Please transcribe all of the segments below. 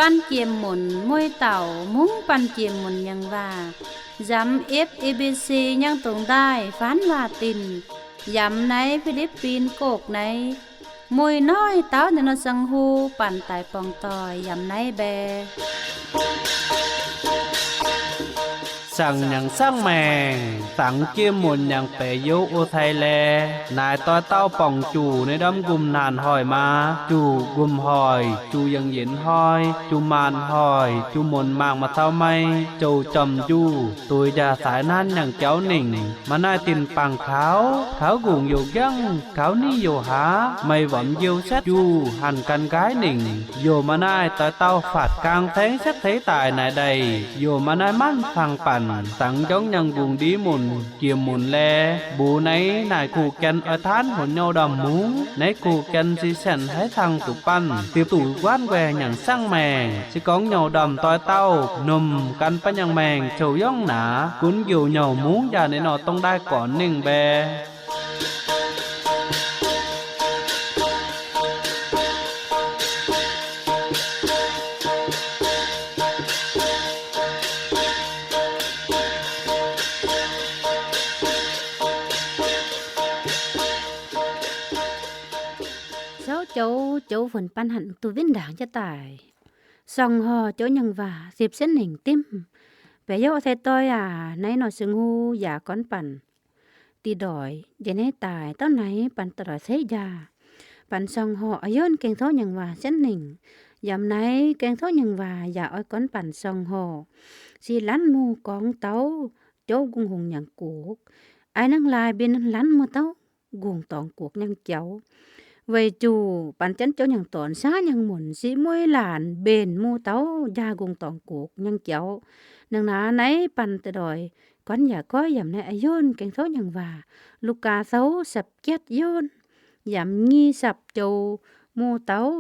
banh jiex munc mueiz dauh mungv banh jiex munc nyangc waac, yamx F E B C nyangv dongh ndaaih faanv waac-dinc, yamx naaiv Fi^li^bin Gokv naaiv, mueiz noic dauh ninh nor sang hu banh daaih borngz doic yamx naaiv mbae. Saangc nyangc saangv maengc, saangc jiex munc nyangc baeqc youz o cai laeh, naaic doix dauh borngc juqc naaiv ndamv nqumh naanc hoic maa, juqc nqumh hoic, juqc yangh yienx hnoi, juqc maanc hoic, juqc munc mangc maaih cau mai, jouc jormh njuh, duix njaah saaix nanv nyangc jauv ningc. Maaih naaiv dinc bangc kaux, kaux nqungc youc njangv, kaux niv youc haav, meih womx njiou setv njuh hanc gan nqaaiv ningc. Youc maaih naaiv doix dauh faatv gaang saengv setv ceix daaih naaic ndaih, youc maaih naaiv manv fangx banc, saangc njorngv nyangc nqungc ndiev munc jiex munc laeh, mbuox naaiv naaic kuh gan oix taanv hmuonx nyouh ndorm mungv. Naaiv kuh gan se sienx haaix cang zuqc banh, ziepc duqv guaanv nquaah nyangc saangv maengc. Se gorngv nyouh ndorm doix dauh nomh gan banh nyangc maengc zouc yongv naaic, gunv youc nyouh mungv njaah ninh nor dongh ndaaih gornx ningh mbae. Souv joux, joux funx banh hanc duqv win ndaangc jienv daaih. Sorng horh joux nyangc waac ziepc sienv ningc dimv. Baeqc youz se doix aac, naaiv nor seng hu yaac gorngv banh dih ndoic njiec naaiv daaih dauh naaiv banh doic ceix njaah. Banh sorng horh a'yunv gaeng souv nyangc waac sienv ningc. Yaac naaiv gaeng souv nyangc waac yaac oix gorngv banh sorng horh. Se lanv mouh gorngv dauh jouv nqungh hungh nyangc gox. Aaix nangv laaix mbenc lanv mouh dauh nqungh dorngx gox nyangc jauv. Weic zuqc banh jienv jouv nyangc dorngx saav nyangc munc se mueiz laanc mbenc mouh dauh njaah nqungh dorngx gox nyangc jauv. Nangc naaiv naaiv banh doic gorngv yaac goiv yaac naaiv a'yunv gaeng souv nyangc waac. Lugaa souv sapc jietv yunv yaac nyic sapc joux mouh dauh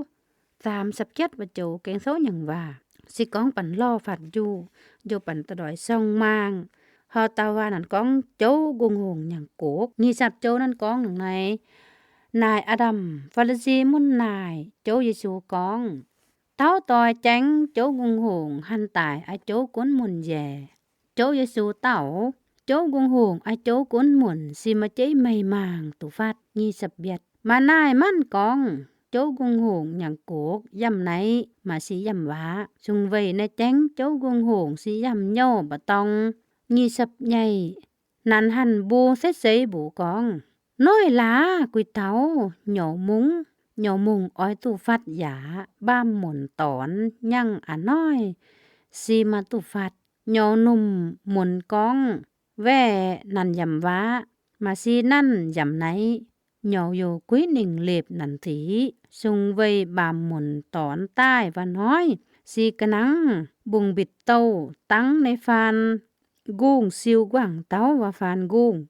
zaamc sapc jietv waac joux gaeng souv nyangc waac. Se gorngv banh lorh fatv njuh, njuh banh doic sorng maangh. Haaix dauh waac nanc gorngv jouv nqungh hungh nyangc gox. Nyic sapc joux nanc gorngv nangc naaiv, naaic Aa^ndamc, Faa^li^si mun naaic jouv Yesu gorngv, Tauv doix jaengv jouv nqungh hungh hanc daic a'jouv gunv munc njaeh? Jouv Yesu dau, Jouv nqungh hungh a'jouv gunv munc se maaih jeiv meih maangh duqv fatv. Nyic sapc bietc, maaih naaiv manv gorngv, Jouv nqungh hungh nyangc gox yamh naaiv maaih si yamh waac, sung weih naaiv jaengv jouv nqungh hungh si yamh nyouh mba'dorng. Nyic sapc nyeic, nanc hanc mbuo setv seix mbuox gorngv, Noiv laav guix taux nyouc mungv, nyouc mungh oix duqv fatv yaac mbaamh munc dornx nyangv a'noiv si maaih duqv fatv. Nyouc numh munc gorngv, Waeqc nanc yamc waac, maaih si nanv yamc naaiv. Nyouc youc guiv ningc lepc nanc zic, sung weih mbaamh munc dornx daaih waac noif, si ga'nangv mbungh mbitc douh dangv naaiv faan nqungh siou guangc dauh waac faan nqungh.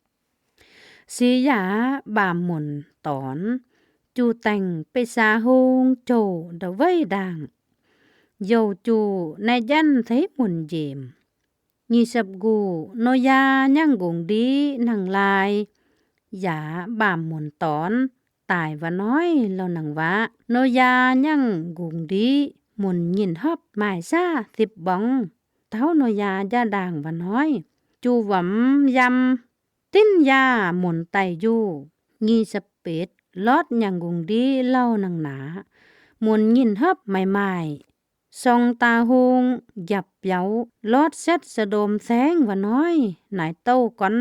Si yaac mbaamh munc dornx, juh daengh beiv saa hung jouh nda'weiv ndaangc, youc juqc naaiv janv ceix munc njiemc. Nyic sapc nqu, Noyaa nyangv nqungc ndiv nangh laai, yaac mbaamh munc dornx daic waac noif lorh nangc waac. Noyaa nyangv nqungc ndiv munc nyinh hopv maaih saav zipv mborngz. Tauv Noyaa jaa ndaangc waac noif, juh womx yam dinv yaah munc daic njuh. Nyic sapc betc, Lotv nyangv nqungc ndiv lauh nangh naaic, munc nyinh hopv maaih maaih. Song daa hung njapc biaux, Lotv setv Saa^ndom saengv waac noif, naaic douh gorn,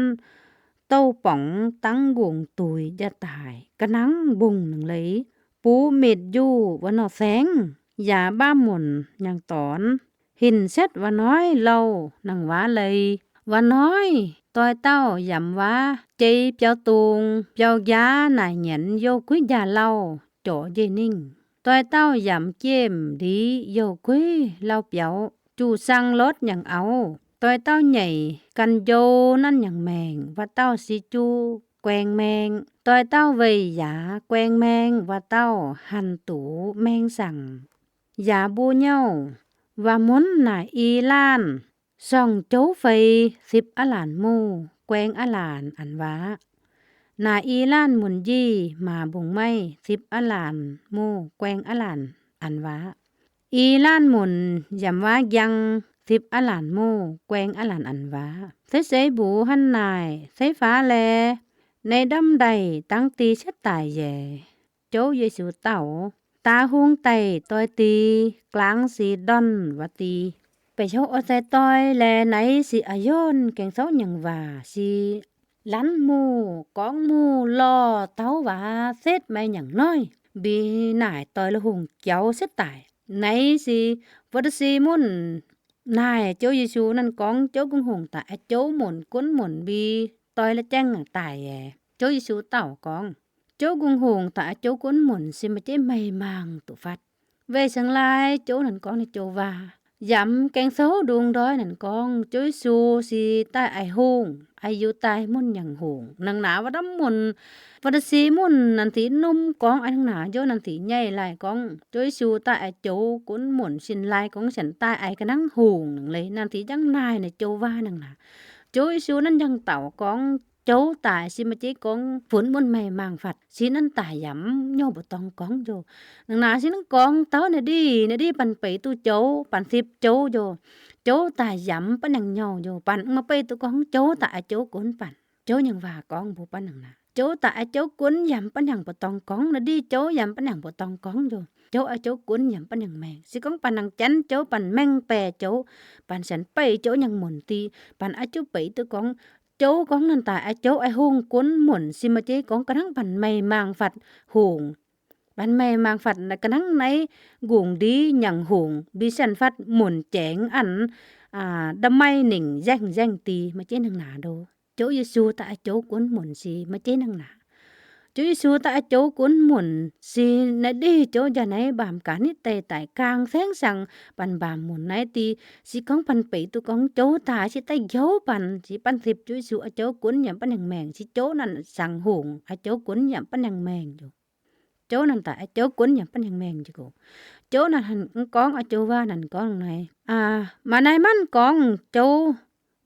douh borngz dangv nqungc duic jaa daic ga'nangv mbungh nangc leiz, buv mitc njuh waac nor saengv, yaac mbaamh munc nyangv dornx hinc setv waac noif lauh nangc waac leiz. Waac noif doix dauh yamc waac jeiz biaux dungz biaux njaav naaic nyienx youh guiv njaax lauh jorc njiec ningh. Doix dauh yamc jiem ndiv youh guiv lauh biaux, juh sang Lotv nyangv auv. Doix dauh nyeic gan njou nanv nyangv maengc, waac dauh si juh guaeng maeng. Doix dauh weih yaac guaeng maeng, waac dauh hanc duqv maeng saangc. Yaac mbuo nyouh waac munv naaic i laanh, sorng jouv feix zipv aav laanc muh guaeng aav laanc a'nc waac. Naaic i laanh munc njih maac mbungh maiv zipv aav laanc muh guaeng aav laanc a'nc waac. I laanh munc yamc waav njang, zipv aav laanh mouh, guaeng aav laanh a'nc waav. Seix seix mbuox hnangv naaic, seix faaux laeh, naaiv ndamv ndaih dangv di cietv daic yaac, Ziouv Yesu dauh, Daax hung daic doix di, glaangv si ndorn waav di. Beic houv oix sai doix laeh naaiv si a'yonv gaeng souv nyangc waac si lanv muh gorngv muh lorh tauv waac setv maiv nyangc noiv, mbi naaic doix lo hungh jaux setv daic. Naaiv si Faa^li^si munv naaic Ziouv Yesu nanv gorngv, Ziouv Gung Hungh daaih a'jouv munc gunv munc mbi doix la'jangv daic aeqv, Ziouv Yesu dauh gorngv, Ziouv Gung Hungh daaih a'jouv gunv munc se maaih jeiv meih mangc duqv fatv. Weic sengx lai Ziouv nanv gorngv ninh joux waac yamv gaeng souv ndung ndoiv nanv gorngv Ziouv Yesu si daaih a'hungh, a'Yiutai munv nyangc hungh. Nangc naaic wuov ndamv munc Faa^li^si munv nanv sic num gorngv a'hnangv naaic, Ziouv nanv sic nyei lai gorngv Ziouv Yesu daaih a'jouv gunv munc sin lai gorngv sienx daaih a'ga'nangv hungh nangc leiz. Nanv sic jangv naaic ninh joux waac nangc naaic. Ziouv Yesu nanv njang dauh gorngv, Jouv daaih se maaih jeiv gorngv funx munv meih mangc fatv, se nanv daaih yaac mv nyouh mbu'ndongx gorngv njoux. Nangc naaic se nanv gorngv tauv naaiv ndih, naaiv ndih banh beic duqv jouv, banh sipv jouv njoux. Jouv daaih yaac mv baav nangc nyouh njoux, banh mv maaih beiv duqv gorngv jouv daaih a'jouv gunv banh. Jouv nyangc waac gorngv mbuo baav nangc naaic, jouv daaih a'jouv gunv yaac mv baav nangc mbu'ndongx gorngv, naaiv ndih jouv yaac mv baav nangc mbu'ndongx gorngv njoux. Jouv a'jouv gunv yaac mv baav nangc maengc. Se gorngv banh nangc janv jouv, banh mengh baeqc jouv, banh sienx beiv jouv nyangc munc di, banh a'jouv beic duqv gorngv jouv gorngv nanv daaih a'jouv a'hungh gunv munc se maaih jeiv gorngv ga'nangv banh meih mangc fatv hungh. Banh meih mangc fatv ga'nangv naaiv nqungc ndiev nyangc hungh, mbi sienx fatv munc jaengx a'nv, nda'maiv ningc nzaengv nzaengv di, maaih jeiv nangc naaic ndoh. Ziouv Yesu daaih a'jouv gunv munc se maaih jeiv nangc naaic. Ziouv Yesu daaih a'jouv gunv munc se naaiv ndih jouv njaa naaiv mbaamh gaax nitv deix daic gaang saengv siang banh mbaamh munc naaiv di. Se gorngv banh beic duqv gorngv jouv daaih se daaih njoux banh, se banh sipv Ziouv Yesu a'jouv gunv yaac mv baav nangc maengc, se jouv nanv siang hungh a'jouv gunv yaac mv baav nangc maengc njoux. Jouv nanv daaih a'jouv gunv yaac mv baav nangc maengc njoux. Jouv nanv gorngv a'jouv waac nanv gorngv naaiv, maaih naaiv manv gorngv jouv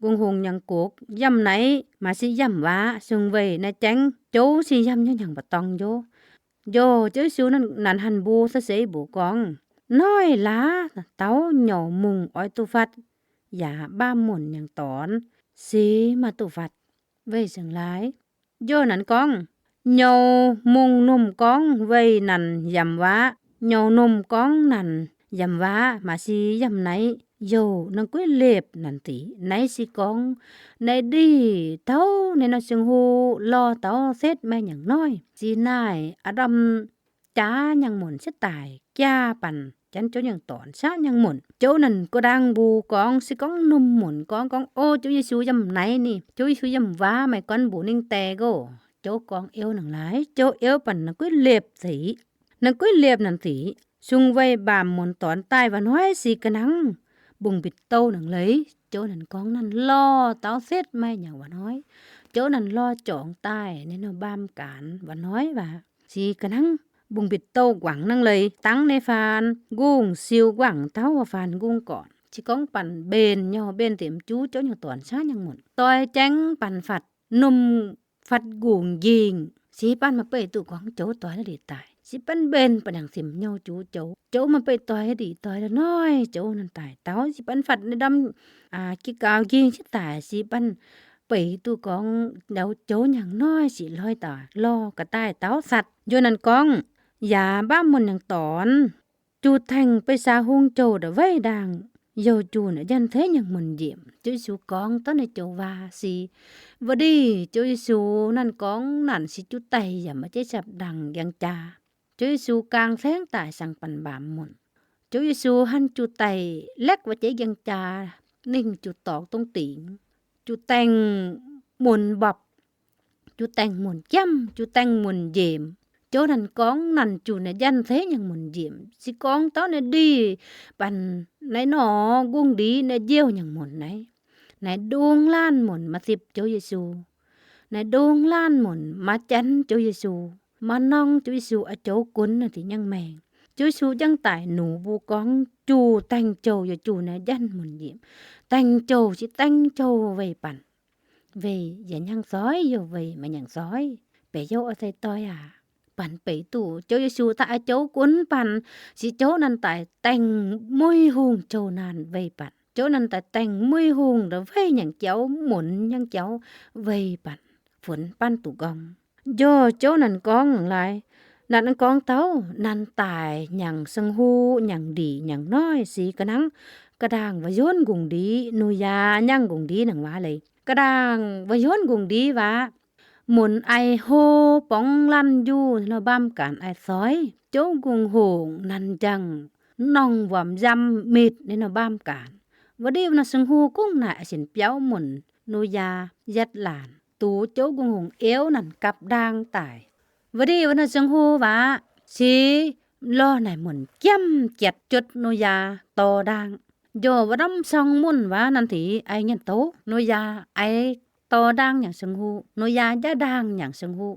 nqungc hungh nyangc gox yiem naaiv, maaih se yiem waac, sung weih naaiv jangv jouv se yiem nyei nyangc mbu'ndongx njoux. Njoux Ziouv Yesu nanv hanc mbuo seix seix mbuox gorngv, noiv laaix dauh nyouc mungh oix duqv fatv, yaac mbaamh munc nyangc dorn se maaih duqv fatv. Weic sengx lai, njoux nanv gorngv, nyouc mungh numh gorngv weih nanc yiem waac, nyouc numh gorngv nanc yiem waac, maaih se yiem naaiv youh nangv guiv liepc nanc diqc. Naaiv se gorngv naaiv ndih tauv naaiv nor sing huv lorh taux setv maiv nyangc noiv, se naaiv a'ndorm jaax nyangc munc setv daic jaa banh janv jouv nyangc dorn saav nyangc munc. Jouv nanv gorngv ndaangc mbuo gorngv, se gorngv numh munc gorngv, gorngv, O, Ziouv Yesu yiem naaiv ni, Ziouv Yesu yiem waac, meih gorngv mbuox ninh deix oc. Jouv gorngv, Eo nangc laaix. Jouv eo banh nangv guiv liepc zic, nangv guiv liepc nanc diqc, sung weih mbaamh munc dorn daaih waac noiv se ga'nangv mbungh mbitc douh nangc leiz. Jouv nanv gorngv nanv lorh taux setv maiv nyangc waac noiv. Jouv nanv lorh jorngx daaih naaiv nor mbaamh gaanx waac noiv waac, se ga'nangv mbungh mbitc douh guangc nangc leiz, dangv naaiv faan nqungh siou guangc taux wuov faan nqungh gorn. Se gorngv banh mbenc nyouh mbenc ziepc juv jouv nyangc dorn saav nyangc munc, doix jaengv banh fatv, numh fatv nqungc nqingc, se banh maaih beiv duqv gorngv jouv doix la'dic daic, se banh mbenc banh nangc ziepc nyouh juv jouv, jouv maaih beiv doix la'dic doix la'noih jouv nanv daic. Taux se banh fatv naaiv ndorm jiex gaux nqingc setv daic, se banh beiv duqv gorngv ndau jouv nyangc noiv sic lorh daaih lorh ga'daaih taux satc. Njoux nanv gorngv, yaac mbaamh munc nyangc dorn juh taengh beiv saa hung jouh nda'weiv ndaangc, youh juh naaiv njanh ceix nyangc munc njiec. Ziouv Yesu gorngv dongh naaiv joux waac se wuov ndih Ziouv Yesu nanv gorngv nanc se juv daih yaac maaih jeiv siapv ndaangc njang jaa. Ziouv Yesu gaang saengv daaih siang banh mbaamh munc. Ziouv Yesu hanc juh daih laekv wuov jeiv njang jaa, ninh juh dorngx dongh dingc, juh daengh munc mbopv, juh daengh munc jomv, juh daengh munc njiec. Ziouv nanv gorngv nanc juh naaiv njanh ceix nyangc munc njiec. Se gorngv dongh naaiv ndih banh naaiv nor nqungh ndiev naaiv njiouh nyangc munc naaiv, naaiv ndongh laanh munc maiv zipv Ziouv Yesu. Naaiv ndongh laanh munc maiv janv Ziouv Yesu, maiv norng Ziouv Yesu a'jouv gunv naaiv deix nyangv maengc. Ziouv Yesu jangv daic nux mbuo gorngv juh daengh jouh yaac juh naaiv njanh munc njiec. Daengh jouh se daengh jouh weic banh, weic yaac nyangv soiv, youh weic maiv nyangv soiv. Beiv youh oix sai doix aac, Banh beic duqv Ziouv Yesu daaih ai Ziouv gunv banh, se Ziouv nanc daic dengh muic hungh jouh naanh weih banh. Ziouv nanc daic dengh muic hungh ndongc weih nyangc jauv, munx nyangc jauv weih banh, funx banh duqv gorngv. Njoh Ziouv nanc gorngv naaic, nanc gorngv taux nanc daic nyangc seng hu, nyangc ndic nyangc noiv, se ga'nangv ga'ndaangc waac-yuonv nqungc ndic, Noyaa nyangv nqungc ndic nangc waac leiz. Ga'ndaangc waac-yuonv nqungc ndic waac, munx ai hlo borngz lanv njuh, ninh nor mbaamv gaanc ai soix. Ziouv Gung Hungh nanc njang norngh wuomc yam mitc, ninh nor mbaamv gaanc. Wuov ndiev wuov nor seng hu gungv naaic, sienx biauv munc Noyaa yietv laanc, dux Ziouv Gung Hungh euv nanc gapv ndaang daic. Wuov ndiev wuov nor seng hu waac, se lorh naaic munc jiem jatc juotv Noyaa dorh ndaang. Njoh wuov norm song munc waac, nanc dic ai nyanc doz, Noyaa ai dorh ndaang nyangc seng hu, Noyaa jaav ndaang nyangc seng hu,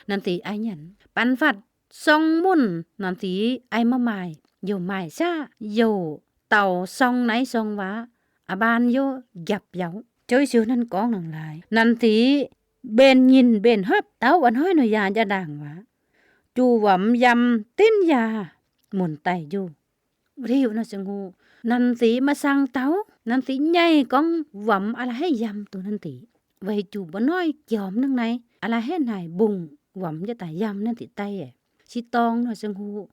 nanc dic ai nyanc. Banh fatv song munc, nanc dic ai maiv maaih, youh maaih saqv, youh dauh song naaiv song waac, a'baan youh njapc biauv. Ziouv Yesu nanc gorngv nangc laaix, nanc dic mbenc nyinh mbenc hopv taux wuov hnoi Noyaa jaav ndaangc waac, juv wuomc yam dinv yaah munc daic njuh. Wuov ndiev wuov nor seng hu, nanc dic maaih saang dauh, nanc dic nyaiv gorngv wuomc a'laaih haih yam duqv nanc dic, weic zuqc mba'hnoi jorm hnangv naaiv a'laaih haih naaic mbungh wuomc jienv daaih yam nanc dic daiv. Se dorngx nor seng hu,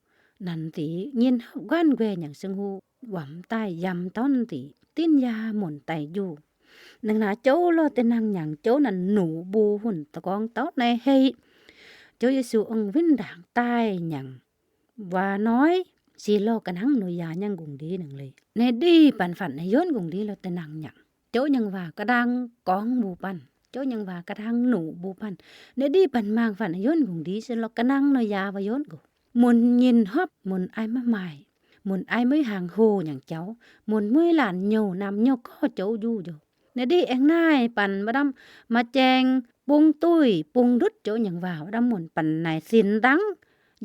nanc dic nyinh hopv guaanv nquaih nyangc seng hu, wuomc daaih yam taux nanc dic dinv yaah munc daic njuh. Nangc naaic Ziouv lorh deix nangh nyangc, Ziouv nanc nuqc mbuo funx daaih gorngv taux naaiv hei, Ziouv Yesu ong win ndaangc daaih nyangc waac-noiv, se lorh ga'hnangv Noyaa nyangv nqungc ndic nangc leiz. Naaiv ndiev banh fatv naaiv yuonv nqungc ndic lorh deix nangh nyangc, Ziouv nyangc waac ga'ndaang gorngv mbuo banh, Ziouv nyangc waac ga'ndaang nuqc mbuo banh. Naaiv ndiev banh maangh fatv naaiv yuonv nqungc ndic se lorh ga'hnangv Noyaa waac-yuonv nqox. Munc nyinh hopv, munc ai maiv maaih, munc ai mueiz hnaangx hoc nyangc jauv, munc mueiz laanh nyouh namx nyouh gorx joux njuh njoux. Naaiv ndiev aengx naaiv banh wuov norm maaih jaeng bung duih bung ndutv Ziouv nyangc waac wuov norm munc banh naaic sinx dangv,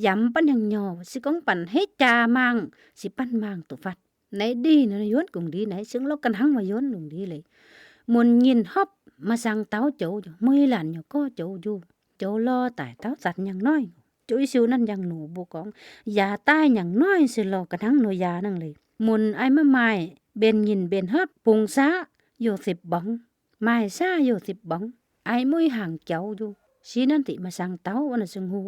yamv banh nyangc nyorx, se gorngv banh heiv jaa maangh, se banh maangh duqv fatv. Naaiv ndiev naaiv yuonv nqungc ndic naaiv se lorh ga'hnangv waac-yuonv nqungc ndic leiz. Munc nyinh hopv, maaih saang dauh joux, mueiz laanh nyouh gorx joux njuh, joux lorh daic taux zanc nyangc noiv. Ziouv Yesu nanc njang-nux mbuo gorngv, yaac daaih nyangc noiv se lorh ga'hnangv Noyaa nangc leiz. Munc ai maiv maaih, mbenc nyinh mbenc hopv, bungx saqv youh zipv mborngz, maaih saqv youh zipv mborngz, ai mueiz hnaangx jauv njuh, se nanc dic maaih saang dauh wuov nor seng hu,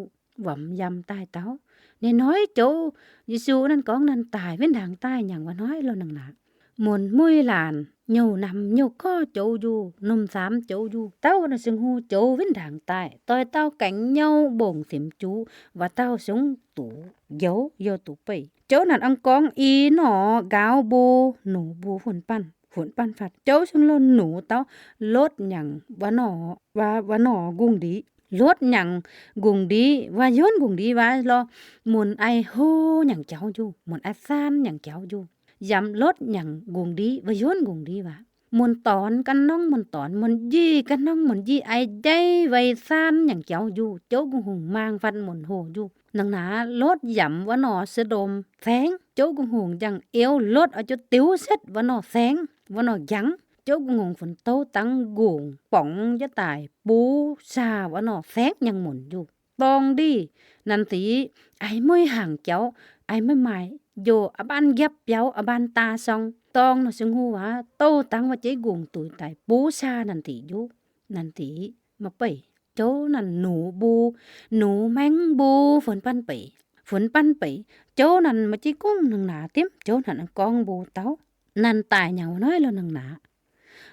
wuomc yam daaih taux. Ninh hnoi Ziouv Yesu nanc gorngv nanc daic win ndaangc daaih nyangc wuov hnoi lorh nangc naaic. Munc mueiz laanh nyouh namx nyouh gorx joux njuh, numh zaamx joux njuh, dauh wuov nor seng hu joux win ndaangc daaih, doix dauh gaengh nyouh mbongc simx juv, waac dauh sungv duqv njoux youh duqv beih. Ziouv nanc a'ngorngv i nor nqaaux mbuo, nux mbuo funx banh, funx banh fatv. Ziouv sungv lorh nux dauh lotv nyangc wuov nor, wuov nor nqungc ndic, lotv nyangc nqungc ndic, waac-yuonv nqungc ndic waac lorh, munc ai hlo nyangc jauv njuh, munc ai saan nyangc jauv njuh, yamv lotv nyangc nqungc ndic, waac-yuonv nqungc ndic waac. Munc dornx ganh norm munc dornx, munc njic ganh norm munc njic, ai jaiv wei saan nyangc jauv njuh. Ziouv Gung Hungh maang fatv munc hoc njuh. Nangc naaic lotv yamv wuov nor Sodom saengv, Ziouv Gung Hungh njang-eu lotv oix jienv diuv setv wuov nor saengv, wuov nor njangv. Ziouv Gung Hungh funx touv dangv nqongc borngz jienv daaih buv saa wuov nor saengv nyangc munc njuh. Dorngx ndiev nanc dic ai mueiz hnaangx jauv, ai maiv maaih, njoh a'baan njapc biauv, a'baan daa sorng. Dorngx nor seng hu waac, touv dangv wuov jeiv nqungc duic daaih buv saa nanc dic njuh. Nanc dic maaih beih. Ziouv nanc nux mbuo, nux maengx mbuo funx banh beic, funx banh beic. Ziouv nanc maaih jienv gungv nangc naaic dimv, Ziouv nanc gorngv mbuo dauh, nanc daic nyangc wuov hnoi lorh nangc naaic.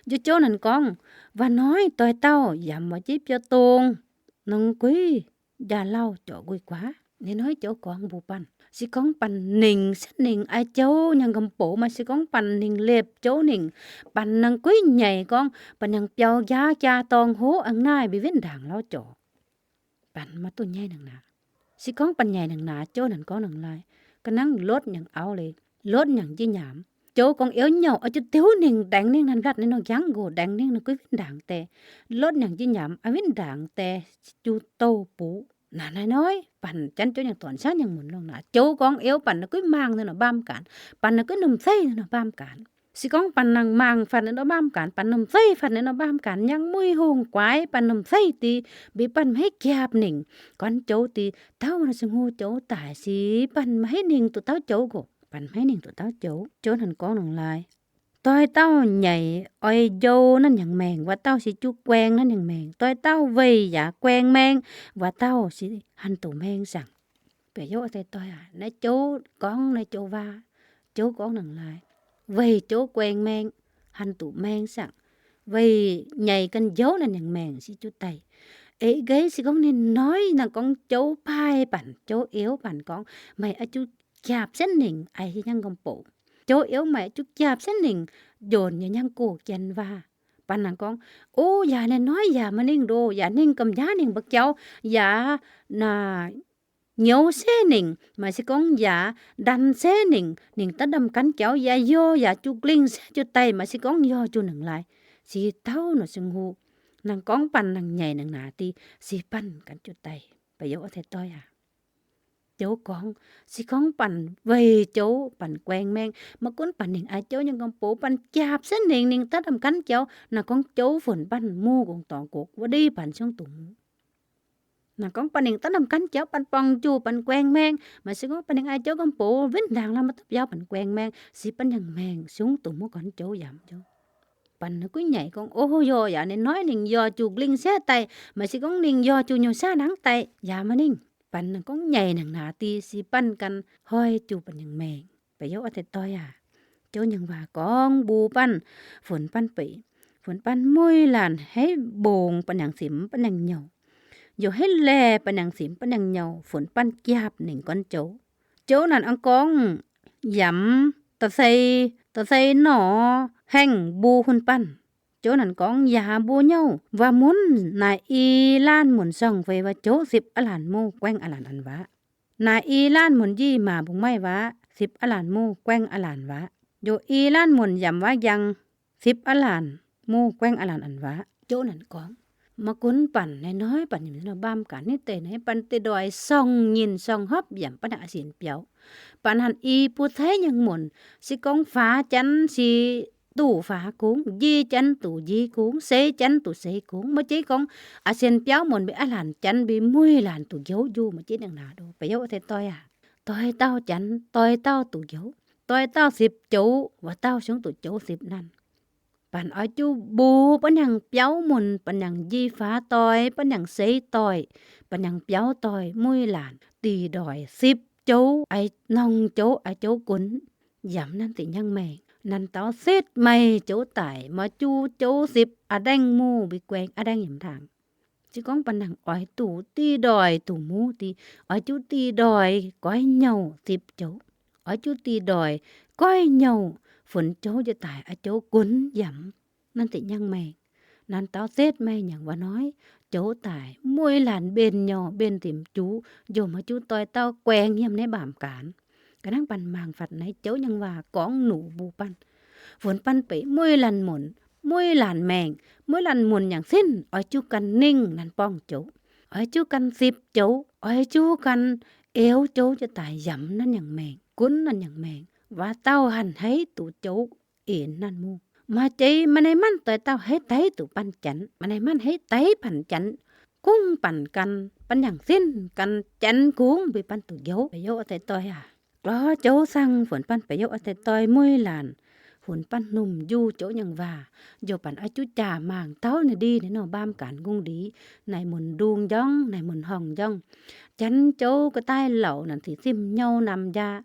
Njoh Ziouv nanc gorngv, wuov hnoi doix dauh yamv wuov jeiv biauv dongh, nongx guiv njaa lauh jorc nquih guaav. Naaiv hnoi Ziouv gorngv mbuo banh, se gorngv banh ningc setv ningc ai Ziouv nyangc ga'box maaih, se gorngv banh ningc lepv Ziouv ningc, banh nongx guiv nyeic gorngv banh nyangc biaux njaa jaa dorngh hov, a'hneiv mbuo win ndaangc lauh jorc. Banh maiv duqv nyaiv nangc naaic. Se gorngv banh nyaic nangc naaic, Ziouv nanc gorngv nangc laaix, ga'nangv Lotv nyangc auv leiz, Lotv nyangc njinh nyaamv. Ziouv gorngv-eu nyouh oix zuqc diuv ningc, ndaengx ningh naaic mbatc ninh nor njangv nqox, ndaengx ningh nor guiv win ndaangc die. Lotv nyangc njinh nyaamv, a'win ndaangc die, juv douh buv. Naaiv hnoi banh janv Ziouv nyangc dorn saah nyangc munc longx naaic. Ziouv gorngv-eu banh nor guiv maangh ninh nor mbaamv gaanc, banh nor guiv numh zeiv ninh nor mbaamv gaanc. Se gorngv banh nangc mangc fatv ninh nor mbaamv gaanx, banh norm zeiv fatv ninh nor mbaamv gaanx, nyangv muih hungh guaix banh norm zeiv dih, mbi banh maiv gaapv ningc gorn joux dih, dauh nor se hngux joux daic si banh maiv ningc duqv dauh joux nqox, banh maiv ningc duqv dauh joux. Joux naaic gorngv nangc lai, doix dauh nyeic oix njou nanv hnyangx maengc, waac dauh se juv guaeng nanv hnyangx maengc. Doix dauh weih yaac guaeng maeng, waac dauh se hanh doqc maeng saangc. Bieqc youv a'deix doic aac, naaiv joux gorngv naaiv joux waac, joux gorngv nangc lai, weih joux guaeng maeng, hanh doqc maeng saangc. Weih nyeic ganh njouv nanv hnyangx maengc se juv daic. Eix geix se gorngv ninh noiv nangc gorngv joux paaiv banh, joux eux banh gorngv, meih oix juv jaapv sienv ningc aix nyei nyangv gormx bouc. Joux eux meih oix juv jaapv sienv ningc njonc nyei nyangv gox janx waac. Banh nangc gorngv, o, yaac ninh noiv yaac maaih ningh ndoh, yaac ninh gamh njaaux ningc mba'jauv, yaac naaic nyouz se ningc, maaih se gorngv yaac ndan se ningc, ningc daav ndamv gan jauv, yaac yorh yaac juv glingh se juv daic, maaih se gorngv yorh juv nangc lai. Se dauh nor se hngux, nangc gorngv banh nangc nyeic nangc naaic dih, se banh ganh juv daic. Bieqc youv a'deix doic aac, joux gorngv, se gorngv banh weih joux banh guaeng maeng, maiv gunv banh ningc aix joux nyei gormx bouc, banh jaapv sienv ningc, ningc daav ndamv gan jauv, nangc gorngv joux funx banh mungh gongx dorngx gox wuov ndiev banh siouv dungz muv. Nangc gorngv banh ningc daav ndamv gan jauv, banh borngz juv banh guaeng maeng, maaih se gorngv banh ningc aix joux gormx bouc, win ndaangc lamh maiv dapv biauv banh guaeng maeng, se banh yangh maengc siouv dungz muv gorn joux yaac mv joux. Banh nangc gorngv nyeic gorngv, o, yorh yaac ninh noiv ningc yorh juv glingh se daic, maaih se gorngv ningc yorh juv nyouz se nangv daic, yaac maaih ningh. Banh nangc gorngv nyeic nangc naaic dih, se banh ganh hnoi juv banh yangh maengc. Bieqc youv a'deix doic aac, joux nyangc waac gorngv mbuo banh, funx banh beic, funx banh mueiz laanh haiv mbongx banh yangh simx banh yangh nyouh, youh haiv laeh banh yangh simx banh yangh nyouh, funx banh jaapv ningc gorn joux. Joux naaic a'gorngv yamx da'sei, da'sei nor haengh mbuo hun banh. Joux naaic gorngv yaac mbuo nyouh waac-munv naaic i laanh munc sorng feix waac joux sipv aav laanh muv guaengv aav laanh a'nz waac. Naaic i laanh munc njiec maac mbungx maiv waac sipv aav laanh muv guaengv aav laanh waac. Youh i laanh munc yamc waac njang sipv aav laanh muv guaengv aav laanh a'nz waac. Joux naaic gorngv, maiv gunv banh naaiv noiv banh nor mbaamv gaanx nitv deix naaiv banh deix ndoih sorng nyinh sorng hopv yamc banh a'sienx biaux. Banh hanc i buo caiv nyei munc, se gorngv faaux janx se duqv faaux kungx, njiec janx duqv njiec kungx, seix janx duqv seix kungx. Maiv zeiz gorngv a'sienx biaux munc mbi aav laanh janx mbi mueiz laanh duqv njoux njuov, maiv zeiz nangc naaic ndoh. Bieqc youv a'deix doic aac, doix dauh janx, doix dauh duqv njoux, doix dauh sipv joux, waac dauh siouv duqv joux sipv nanv. Banh oix juv mbuox banh yangh biaux munc, banh yangh njiec faaux doic, banh yangh seix doic, banh yangh biaux doic, mueiz laanh dih ndoih sipv joux, a'nongc joux, a'joux gunx, yamc nanv deix nyangv maengc. Nanv dauh setv meih joux daic, maaih juv joux sipv a'ndaengv muv mbi guaengv a'ndaengv yiem ndaangc. Se gorngv banh nangc oix duqv dih ndoih duqv muv dih, oix juv dih ndoih goiv nyouh sipv joux, oix juv dih ndoih goiv nyouh funx joux jiex daic a'joux gunx yamc nanv deix nyangv maengc. Nanv dauh setv meih nyangc waac noiv, joux daic mueiz laanh mbenc nyouh mbenc dimc juv, njoux maaih juv doix dauh guaengx yiem naaiv mbaamv gaanx. Ga'naaiv banh mangc fatv naaiv joux nyangc waac gorngv nuqc mbuo banh, funx banh beic mueiz laanh munc, mueiz laanh maengc, mueiz laanh munc yangh sinv oix juv gan ningh nanv borngv joux, oix juv gan sipv joux, oix juv gan eux joux jiex daic yamc nanv nyangc maengc, gunv nanv nyangc maengc. Waac dauh hanc haiv duqv joux inx nanv muv. Maaih jeiz maaih naaiv manv doix dauh haiv daiv duqv banh janx, maaih naaiv manv haiv daiv banh janx, kungx banh gan, banh yangh sinv gan janx kungx mbuo banh duqv njoux. Bieqc youv a'deix doic aac, lorz joux saangv funx banh bieqc youv a'deix doic mueiz laanh, funx banh numh njuh joux nyangc waac, njoux banh oix juv jaax mangc taux naaiv ndih naaiv nor mbaam gaanx nqungh ndiev, naaic munc ndung njorngv, naaic munc horngh njorngv. Janx joux ga'daaih lauc nanv ziqc zimh nyouh namx njaah,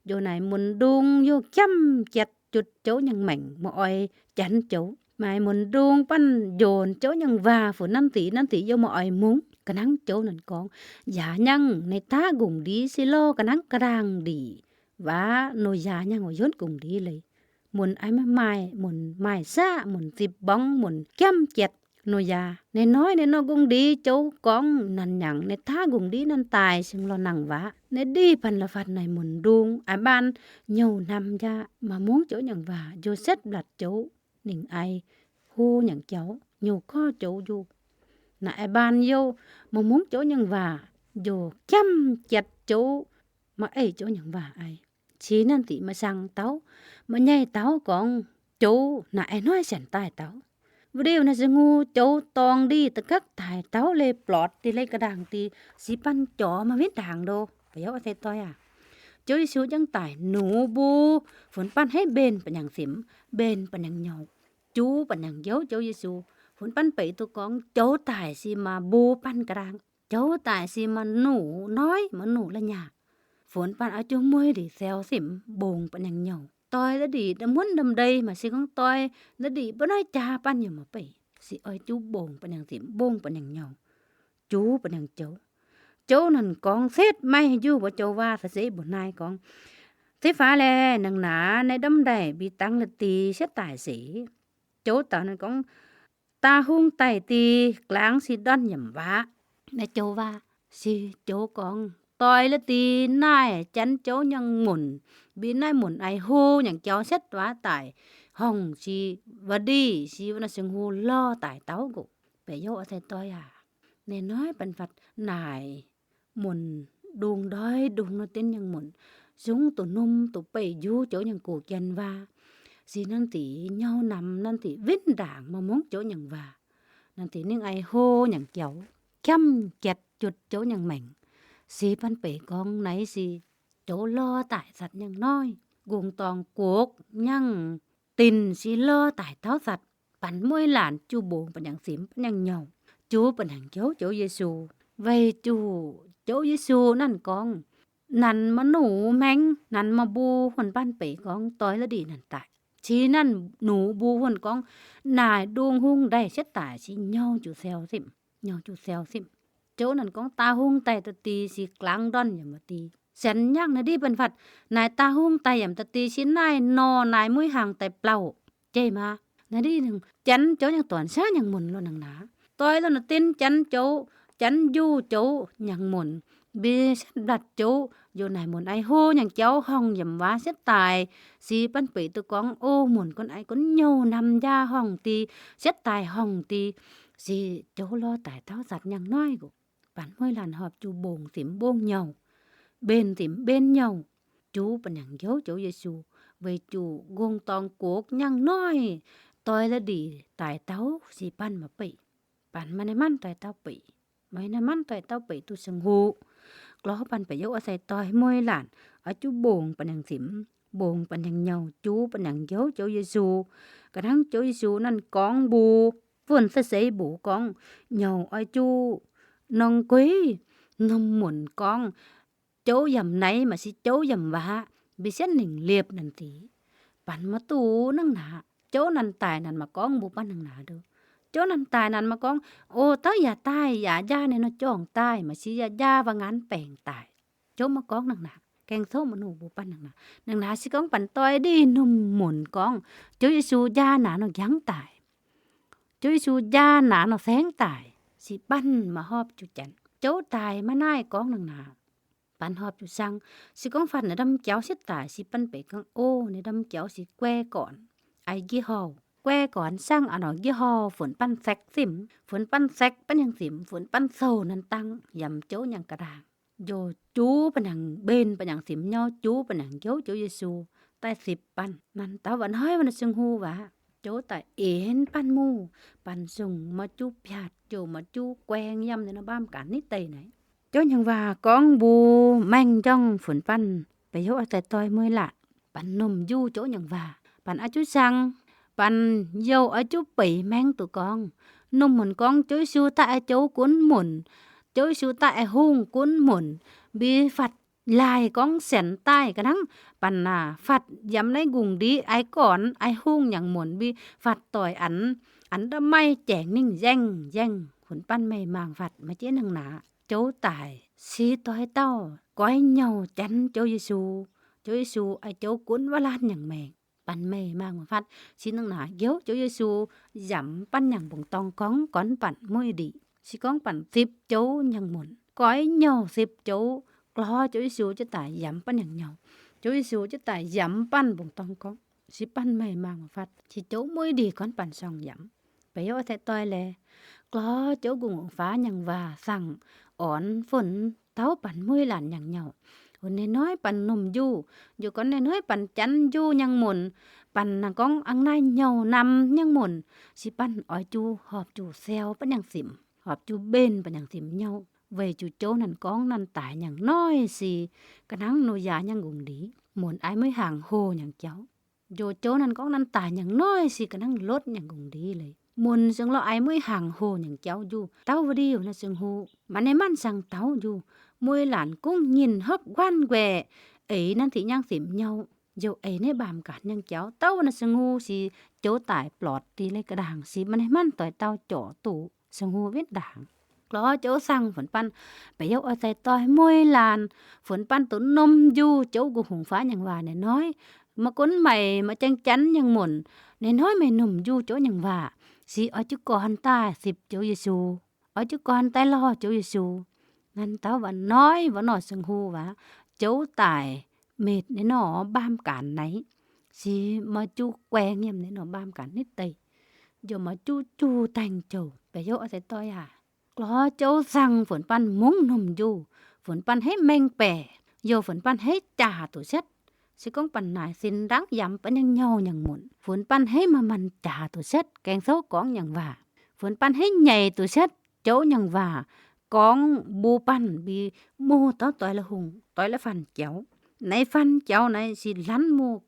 njoux naaic munc ndung youh jamv jatv jutc joux nyangc maengc, maiv oix janx joux. Maaih munc ndung banh njonc joux nyangc waac funx nanv ziqc, nanv ziqc youh maiv oix mungv. Ga'nangv joux nanv gorngv, yaac nyangv naaiv daav nqungh ndiev se lorh ga'nangv ga'ndaangh ndiev waac nor, yaac nyangv oix yunv nqungh ndiev leiz. Munc aix maiv maaih, munc maaih saqv, munc zipv mborngv, munc jamv jatv nor yaac. Naaiv noiv naaiv nor nqungh ndiev joux gorngv nanv nyangc naaiv daav nqungh ndiev nanv daaih seng lorh nangh waac. Naaiv ndih banh la'fatv naaic munc ndung a'baan nyouh namx njaah, maiv mungv joux nyangc waac njoux setv mbu'latc joux. Ninh aix hlo nyangc jauv nyouh gorx joux njuh. Naaic a'baan youh maiv mungv joux nyangc waac njoux jamv jatv joux, maiv eix joux nyangc waac aix. Cingx nanv ziqc maiv sang taux, maiv nyaiv taux gorngv joux naaic a'hnoi sienx daaih taux. Wuov diuh naaiv se nguu joux dorngx ndih da'gakv daaih taux leiz-blotc dih, leiz-ga'ndaangc dih, si banh jorx maaih win ndaangc ndo. Ba'youz se doix aac, Ziouv Yesu jangv daic nux mbuo, funx banh haiv mbenc ba'nyangc simx, mbenc ba'nyangc nyouc, juv ba'nyangc njoux Ziouv Yesu. Funx banh beic duqv gorngv joux daic si maaih mbuo banh ga'ndaangc, joux daic si maaih nuqv noiv, maaih nuqv la'nyaah. Funx banh oix juv mueiz ndih siou simx, mbongc ba'nyangc nyouc, doix la'dih nda'muonv nda'ndei, maaih se gorngv doix la'dih mba'naiv jaa banh yaac maaih beic, se oix juv mbongc ba'nyangc simx, mbongc ba'nyangc nyouc, juv ba'nyangc joux. Joux naaic gorngv setv maiv hiuv mbuo joux waac, se mbuox naaiv gorngv, Zeiv-faax laeh, nangc naaic naaiv ndamv ndaih mbi dangv la'dih sietv daic seix. Joux dauh naaic gorngv, Daa hung daic dih glaangv si ndorn yiemc waac. Naaiv joux waac se joux gorngv doix la'dih naaiv janx joux nyangc munc, mbi naaiv munc aih hlo nyangc jaux sietv waac daic, horngh si, wuov ndih si wuov naaiv seng hu lorh daic dauh nqox. Ba'youz se doix aac, naaiv noiv banh fatv naaic munc ndungh ndoiv ndungh nor dinv nyangc munc, zungv doqc numh doqc beih njuv joux nyangc gox jienv waac. Se nanv deix nyouh namx, nanv deix win ndaangc maaih mungv joux nyangc waac. Nanv deix ninh aih hlo nyangc jaux, qamv jatc jutc joux nyangc maengc. Se banh beic gorngv naaiv se joux lorh daic zatc nyangc noiv, nqongh dorngh guoqv nyangc dinc si lorh daic tauv zatc. Banh mueiz laanh juv mbongc ba'nyangc simx, ba'nyangc nyouc, juv ba'nyangc njoux Ziouv Yesu. Weic zuqc Ziouv Yesu nanv gorngv, nanc maaih nuqv maengx, nanc maaih mbuo huonh banh beic gorngv doix la'dih nanc daic. Cingx nanv nuqv mbuo huonh gorngv naaic ndungh hung ndaih sietv daic se nyouh juqc siou simv, nyouh juqc siou simv. Ziouv nanc gorngv daa hung daic da'dih se glaangv ndorn yaac maaih dih. Sienx nyangv naaiv ndiev banh fatv, naaic daa hung daic yaac da'dih se naaiv nor naaiv mueiz hnaangx daaih blauh jeiv maah. Naaiv ndiev janx joux nyangc dorn saav nyangc munc lorh nangc naaic. Doix lorh naaic dinv janx joux, janx njuv joux nyangc munc, mbi sietv mblatc joux, njoux naaic munc aih hlo nyangc jaux horngh yiemc waac sietv daaih. Se banh beic duqv gorngv, o, munc gunv aih gunv nyouh namx njaa horngh dih, sietv daaih horngh dih. Se joux lorh daic tauv zatc nyangc noiv nqox. Banh mueiz laanh horpc juv mbongc simx mbongc nyouh, mbenc simx mbenc nyouh, juv ba'nyangc njoux Ziouv Yesu. Weic zuqc nqongh dorngh gox nyangc noiv, doix la'dih daic tauv se banh maaih beic. Banh maaih naaiv manv doix tauv beic, maaih naaiv manv doix tauv beic duqv seng hu. Glor banh ba'youz se doix mueiz laanh oix juv mbongc ba'nyangc simx, mbongc ba'nyangc nyouh, juv ba'nyangc njoux Ziouv Yesu. Ga'hnangv Ziouv Yesu nanv gorngv mbuo, wuonh se seix mbuox gorngv, nyouh oix juv norm gueix, norm munc gorngv, joux yaac naaiv maaih se joux yaac waac, mbi sienv ningc liepc nanc deix. Banh maaih duqv nangc naaic. Joux nanc daic nanc maaih gorngv mbuo banh nangc naaic nduov. Joux nanc daic nanc maaih gorngv, o, tauv yaac daaih, yaac njaa ninh nor jorngh daaih, maaih se yaac njaa waac ngaanv baengc daic. Joux maaih gorngv nangc naaic, gaeng coqv maaih nuqv mbuo banh nangc naaic. Nangc naaic se gorngv banh doix ndih norm munc gorngv, Ziouv Yesu njaa naaic nor njangv daic, Ziouv Yesu njaa naaic nor saengv daic, se banh maaih horpc juv janx. Joux daic maiv naaiv gorngv nangc naaic. Banh horpc juv siang, se gorngv fatv naaiv ndamv jaux sietv daic, se banh beic gorngv, o, naaiv ndamv jaux se guai gornx, aix njiec horh, guai gornx siang a'norqc njiec horh funx banh saekv simv, funx banh saekv ba'nyangc simx, funx banh souh nanv dangv yaac joux nyangc ga'ndaangc, njoux juv ba'nyangc mbenc ba'nyangc simx nyouh, juv ba'nyangc njoux Ziouv Yesu, daaih sipv banh. Nanv dauh waac hnoi wuov naaiv seng hu waac, joux daaih eix banh muv, banh zungh maaih juv piatc, njoux maaih juv guaeng yiem naaiv norm mbaamv gaax nitv deix naaic. Joux nyangc waac gorngv mbuo maengh njorngh funx banh, ba'youz oix daaih doix mueiz laanh. Banh nomh njuv joux nyangc waac, banh a'juv siang, banh youh a'juv beic maengx duqv gorngv. Nomh munc gorngv Ziouv Yesu daaih aengx joux gunv munc, Ziouv Yesu daaih aengx hungh gunv munc, mbi fatv laaih gorngv sienx daaih ga'hnangv banh aac fatv yiem naaiv nqungc ndiev aengx gornx aengx hungh nyangc munc mbi fatv doic anx, anx nda'maaih jaengc ninh nzaeng nzaeng, funx banh meih mangc fatv maaih jiex nangc naaic. Joux daic se doix dauh goiv nyouh janx Ziouv Yesu. Ziouv Yesu aengx joux gunv wuov laanh nyangc maengc. Banh meih mangc fatv se nangc naaic njoux Ziouv Yesu yamc banh nyangc mbungx dorng gorngv gornv banh mueiz ndih. Se gorngv banh zipv joux nyangc munc, goiv nyouh zipv joux, glor Ziouv Yesu jienv daaih yamc banh nyangc nyouh. Ziouv Yesu jienv daaih yamc banh mbungx dorng gorngv, se banh meih mangc fatv se joux mueiz ndih gornv banh sorng yamc. Ba'youz oix daaih doix laeh, glor joux nqungc faaux nyangc waac saangc ornx funx tauv banh mueiz laanh nyangc nyouh. Funx naaiv hnoi banh nomh njuv, njoux gornv naaiv hnoi banh janx njuv nyangc munc, Banh naaic gorngv a'hneiv hnyouv namx nyangv munc, se banh oix juv horpc juv siou ba'nyangh simc, horpc juv mbenc ba'nyangh simc hnyouv, weic zuqc jouv naaic gorngv naaic daic nyangc noiv se ga'hnangv Noyaa nyangv nqungc ndiev, munc ai mueiv hnaangx hoh nyangc jauv. Njoux jouv naaic gorngv naaic daic nyangc noiv se ga'hnangv Lotv nyangc nqungc ndiev leiz, munc zungv lorz ai mueiv hnaangx hoh nyangc jauv njuh. Dauh wuov ndiuh naaic zungv huv, maaih naaiv manc saeng dauh njuh, mueiz laanh gunv nyinh hopv guanh nquaeqc, eix naaiv ziqc nyangv simc hnyouv, njoux eix naaiv mbaamh gaax nyangc jauv. Dauh naaic zungv huv se jouv daic blotc deix leiz ga'ndaangc, se maaih naaiv manc doix dauh jorc duqv zungv huv wetv ndaangc. Lorz jouv zaangh funx banh, ba'youz oix daaih doix mueiz laanh, funx banh duqv norm njuh jouv gunv hungh faav nyangc waac naaic noiv. Maaih gunv maiv maaih jangx janv nyangc munc, naaiv noiv meih norm njuh jouv nyangc waac, se oix juv gorn daaih zipc jouv Yesu, oix juv gorn daaih lorh jouv Yesu. Naaiv dauh waac noiv wuov nor zungv huv waac, jouv daic metc naaiv nor mbaamh gaax naaiv, se maaih juv guaengx yiem naaiv nor mbaamh gaax nitv deix, njoux maaih juv juv daengh jouh. Ba'youz oix daaih doix aac, lorz jouv zaangh funx banh mungv norm njuh, funx banh haiv mengh baeqc, youh funx banh haiv jaax doqc setv. Se gorngv banh naaic sin ndaangv yamv ba'nyangh nyouh nyangc munc, funx banh haiv maaih maanh jaax doqc setv gaeng souv gorngv nyangc waac, funx banh haiv nyeic doqc setv jouv nyangc waac gorngv mbuo banh mbi muoz dauh doix la'hungh, doix la'fanh jauv. Naaiv fanh jauv naaiv se lanv muoz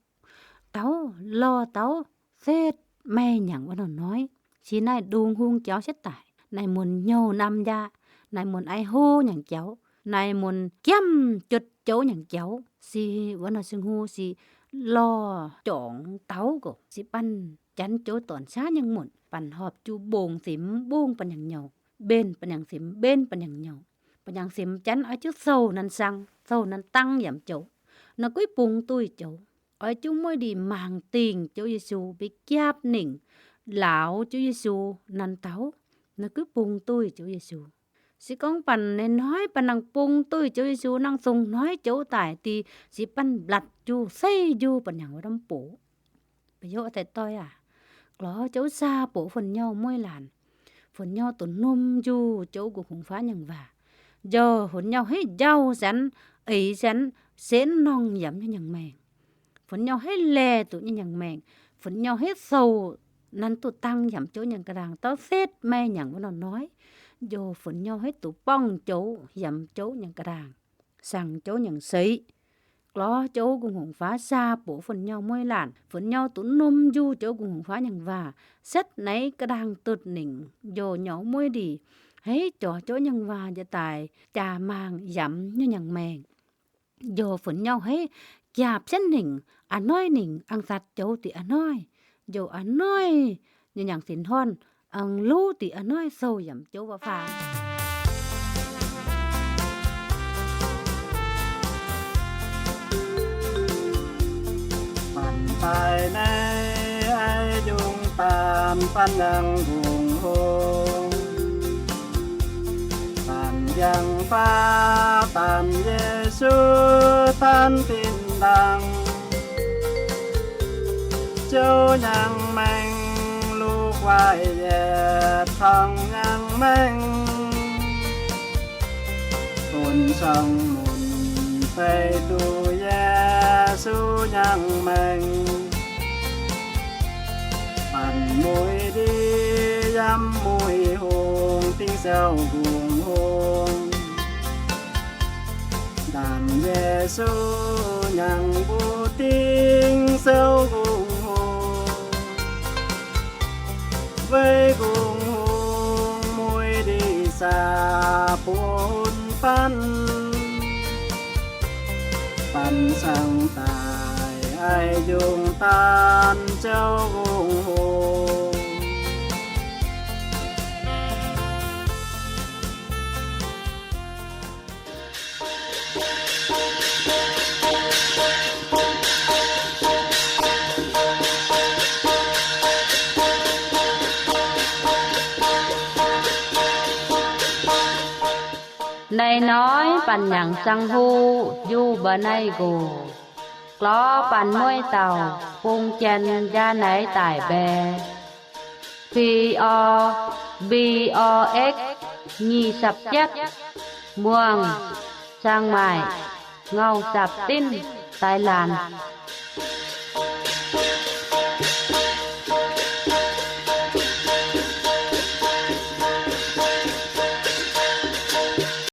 dauh lorh dauh setv meih nyangc wuov norm noiv. Se naaiv ndongc hungh jauv setv daic, naaiv munc nyouh namx njaah, naaiv munc ai hlo nyangc jauv, naaiv munc jamv jutc jouv nyangc jauv. Se wuov norm zungv huv se lorh jorngx dauh gox, se banh janx jouv dorn saav nyangc munc, banh horpc juv mbongc simx mbongc ba'nyangh nyouh, mbenc ba'nyangh simx mbenc ba'nyangh nyouh. Ba'nyangh simx janx oix juv souh naaiv saang, souh naaiv dang yaac mv jouh, naaiv guiv bungx duih jouv. Oix juv mueiv ndih mangc dingh jouv Yesu, mbi giapv ningc lauz jouv Yesu naaiv dauh, naaiv guiv bungx duih jouv Yesu. Se gorngv banh naaiv noiv banh nangc bungx duih jouv Yesu, nangc zungh noiv jouv daic dih, se banh mblatc njuh seiv njuh ba'nyangh wuov norm box. Ba'youz daaih doix aac, lorz jouv zaah box fun nyouh mueiz laanh, fun nyouh duqv norm njuh jouv gunv hungh faav nyangc waac, njoux fun nyouh haiv njaaux zanc, eix zanc, senv norngh yamv nyei nyangc maengc, fun nyouh haiv laeh duqv nyei nyangc maengc, fun nyouh haiv souh nanv duqv dang yamv jouv nyangc ga'ndaangc, dauh setv meih nyangc wuov norm noiv, njoux fun nyouh haiv duqv borngv jouv yamv jouv nyangc ga'ndaangc, saangc jouv nyangc seix. Lorz jouv gunv hungh faav zaah box fun nyouh mueiz laanh, fun nyouh duqv norm njuh jouv gunv hungh faav nyangc waac, setv naaiv ga'ndaangc dutv ningc, njoux nyouv mueiz ndih haiv jorx jouv nyangc waac njiec daaih jaa-maangh yamv nyei nyangc maengc, njoux fun nyouh haiv jaapv setv ningc, a'hnoi ningc aengx zatc jouv dih a'hnoi, njoux a'hnoi nyei nyangc sin horn aengx luv dih a'hnoi souh yamv jouv waac faang. Banh daaih naaiv aiv njungh daanh banh nyangc mbungh hngongx, daanh njang faav, daanh Yesu, daanh tin-ndaangc, jouv nyangc maengc, lukv waaic yietc torngv nyangc maengc, bun cong-munc fei duqv Yesu nyangc maengc. Banh mueiz ndiev yiem mueiz hungh dingh siou kungx hungh, daanh Yesu nyangc mbuo dingh siou kungx hungh, weic kungx hungh mueiz ndiev saax bun banh, banh cingx daaih aiv njungh daanh jouv kungx hungh. Naaiv noiv banh nyangc saeng-huv njuh mba'naaiv nqox, lorz banh mueiz dauh bung jien njaa naaiv daic mbae, P O, B O X, nyic sapc jietv, Muangh, Chiang Mai, Ngau Sapc Dinv, Thailand.